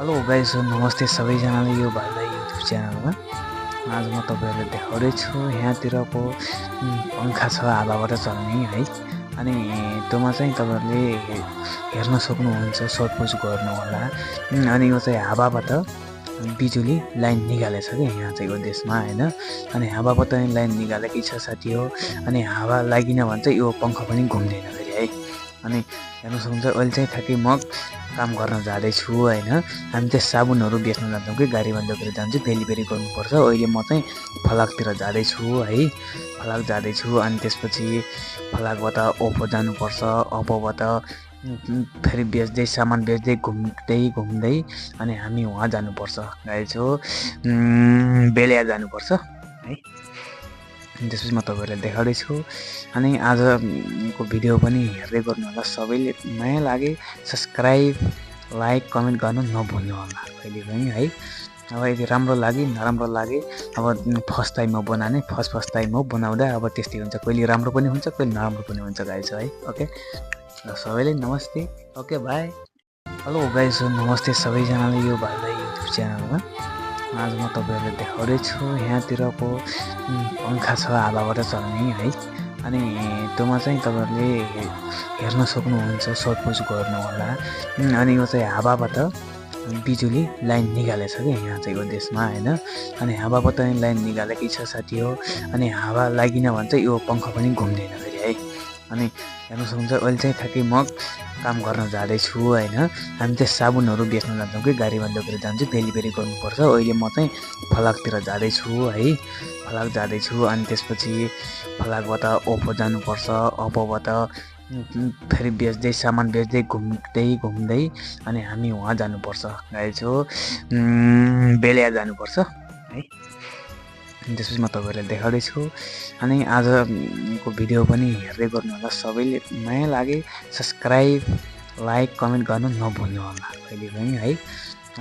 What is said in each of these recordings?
Hello guys, नमस्ते सबैजनाले यो भाइलाई युट्युब च्यानलमा। आज म तपाईँहरूलाई देखाउँदैछु यहाँतिरको पङ्खा छ हावाबाट चल्ने है। अनि त्योमा चाहिँ तपाईँहरूले हेर्न सक्नुहुन्छ, सोधपुछ गर्नुहोला। अनि यो चाहिँ हावाबाट बिजुली लाइन निकालेछ क्या यहाँ चाहिँ यो देशमा होइन। अनि हावाबाट लाइन निकालेकै छ साथी हो। अनि हावा लागिन भने चाहिँ यो पङ्खा पनि घुम्दैन फेरि है। अनि हेर्न सक्नुहुन्छ अहिले चाहिँ ठ्याक्कै म काम गर्न जाँदैछु होइन। हामी चाहिँ साबुनहरू बेच्न जान्छौँ कि गाडीमा लगेर जान्छु, डेलिभरी गर्नुपर्छ। अहिले म चाहिँ फलाकतिर जाँदैछु है, फलाक जाँदैछु। अनि त्यसपछि फलाकबाट ओप्पो जानुपर्छ, ओप्पोबाट फेरि बेच्दै सामान बेच्दै घुम्दै अनि हामी वहाँ जानुपर्छ गाइस हो, बेलिया जानुपर्छ है। त्यसपछि म तपाईँहरूलाई देखाउँदैछु। अनि आजको भिडियो पनि हेर्दै गर्नु होला सबैले। नयाँ लागे सब्सक्राइब, लाइक, कमेन्ट गर्नु नभुल्नु होला कहिले पनि है। अब यदि राम्रो लागे नराम्रो लागे, अब फर्स्ट टाइम हो बनाउने, फर्स्ट टाइम हो बनाउँदा अब त्यस्तै हुन्छ, कहिले राम्रो पनि हुन्छ कहिले नराम्रो पनि हुन्छ गाइस है। ओके, ल सबैले नमस्ते, ओके बाई। हेलो गाइस, नमस्ते सबैजनाले यो भाइलाई युट्युब च्यानलमा। आज म तपाईँहरूलाई देखाउँदैछु यहाँतिरको पङ्खा छ हावाबाट चल्ने है। अनि त्योमा चाहिँ तपाईँहरूले हेर्न सक्नुहुन्छ, सोधपुछ गर्नुहोला। अनि यो चाहिँ हावाबाट बिजुली लाइन निकालेछ क्या यहाँ चाहिँ यो देशमा होइन। अनि हावाबाट लाइन निकालेकै छ साथी हो। अनि हावा लागिन भने चाहिँ यो पङ्खा पनि घुम्दैन फेरि है। अनि हेर्न सक्नुहुन्छ अहिले चाहिँ ठ्याक्कै म काम गर्न जाँदैछु होइन। हामी चाहिँ साबुनहरू बेच्न जान्छौँ कि गाडीमा लगेर जान्छु, डेलिभरी गर्नुपर्छ। अहिले म चाहिँ फलाकतिर जाँदैछु है, फलाक जाँदैछु। अनि त्यसपछि फलाकबाट ओप्पो जानुपर्छ, ओप्पोबाट फेरि बेच्दै सामान बेच्दै घुम्दै अनि हामी वहाँ जानुपर्छ गाइस हो, बेलिया जानुपर्छ है। त्यसपछि म तपाईँहरूलाई देखाउँदैछु। अनि आजको भिडियो पनि हेर्दै गर्नु होला सबैले। नयाँ लागे सब्सक्राइब, लाइक, कमेन्ट गर्नु नभुल्नु होला कहिले पनि है।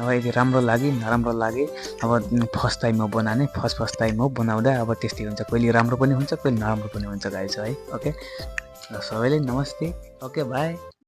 अब यदि राम्रो लागे नराम्रो लागे, अब फर्स्ट टाइम हो बनाउने, फर्स्ट टाइम हो बनाउँदा अब त्यस्तै हुन्छ, कहिले राम्रो पनि हुन्छ कहिले नराम्रो पनि हुन्छ गाइस है। ओके, ल सबैले नमस्ते, ओके बाई।